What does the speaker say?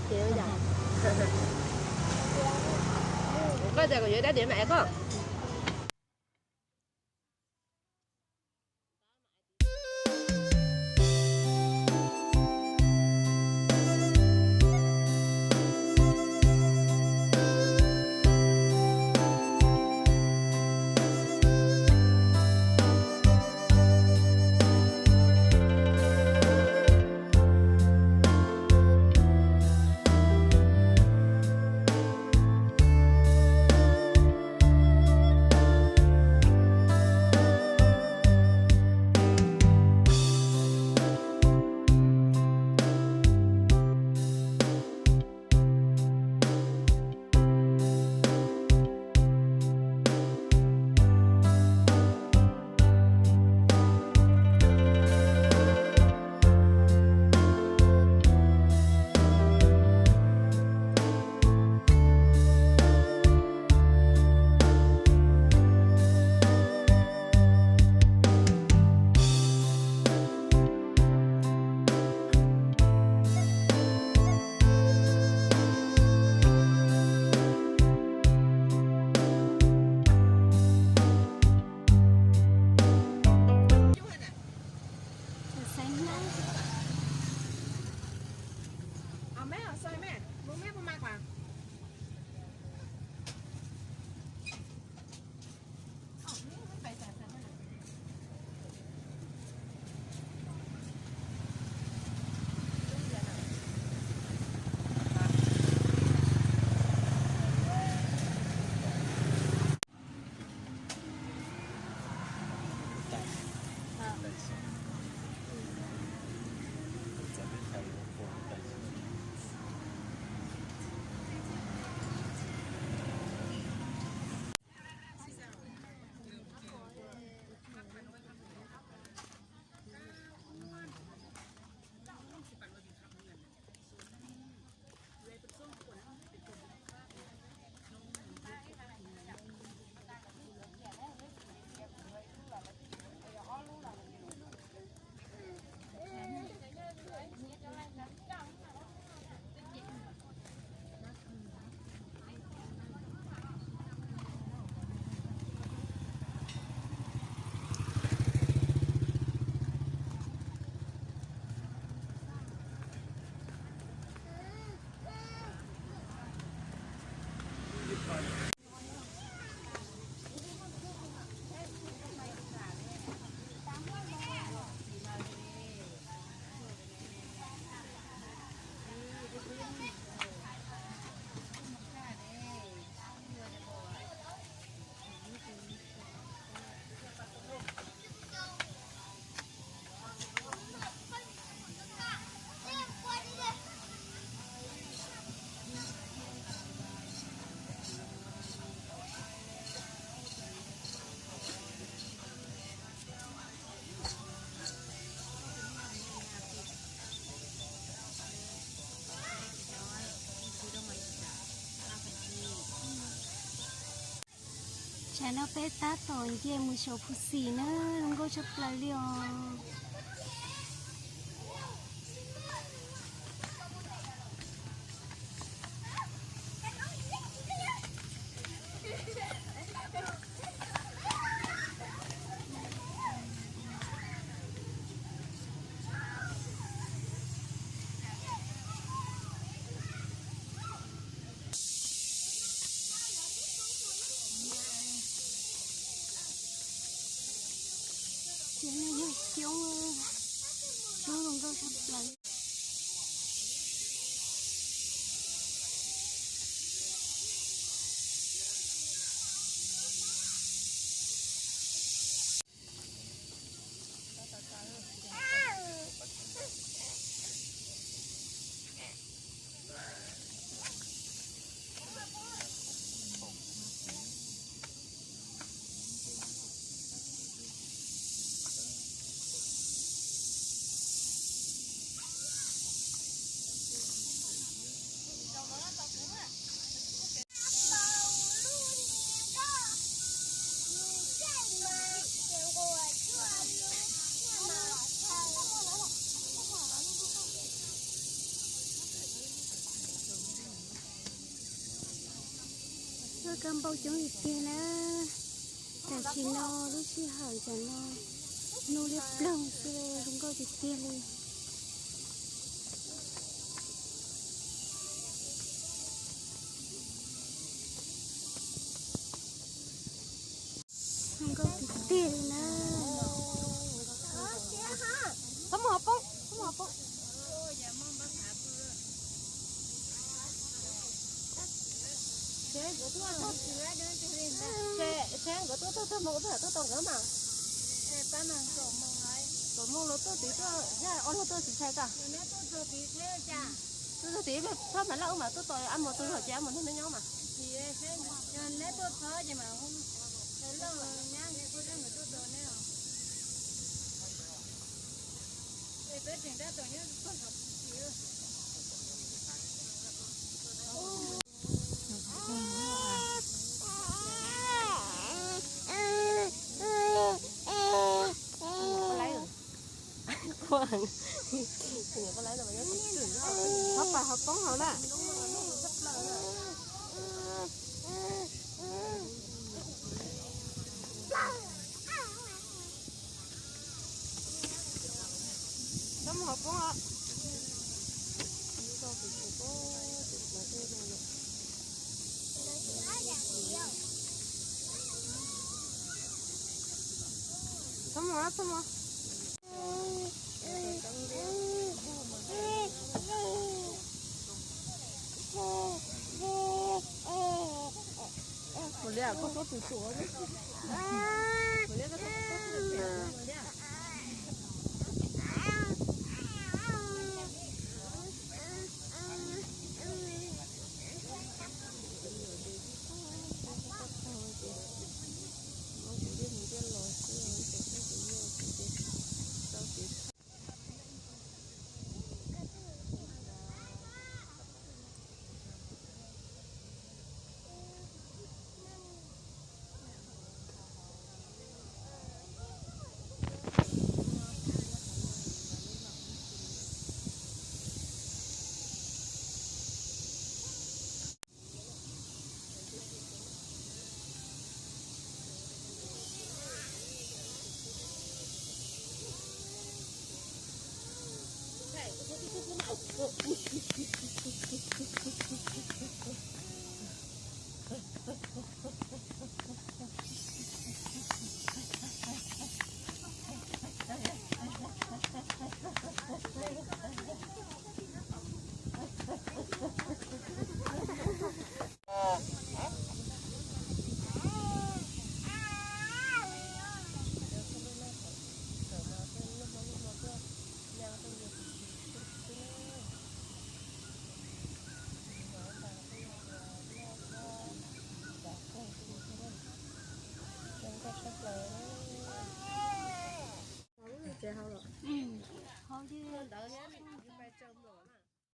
Koj tias kuv yuav dab diav mas es koj. Tsam no peb tab tom nce mus saum Phu Xis na, zoo nkauj tshaj plaws li os. Ces no yog xyoob. Kab npauj coob tiag tiag na. Tam sim no lub sij hawm tam no nub liab ploog xwb, zoo nkauj tiag tiag li. Zoo nkauj tiag tiag li na. Txhob mus hauv poob, txhob mus hauv poob. Seb nkawd tuaj txog txog moo, peb tuaj tau nkawd mas. Kaum moo los tuaj tid, tuaj yog ob leeg tuaj tsis ntshai koj? Tuaj txog tid, txhob mam laj ub mas tuaj tos ab mus txog zog ces ab mus nrog neb nyob mas. Thov pas hauv poob hauv na. Txhob mus hauv poob os. Txhob mus, txhob mus. Mus liab, koj txhob tus tuam. Mus liab, koj txhob tus tuam.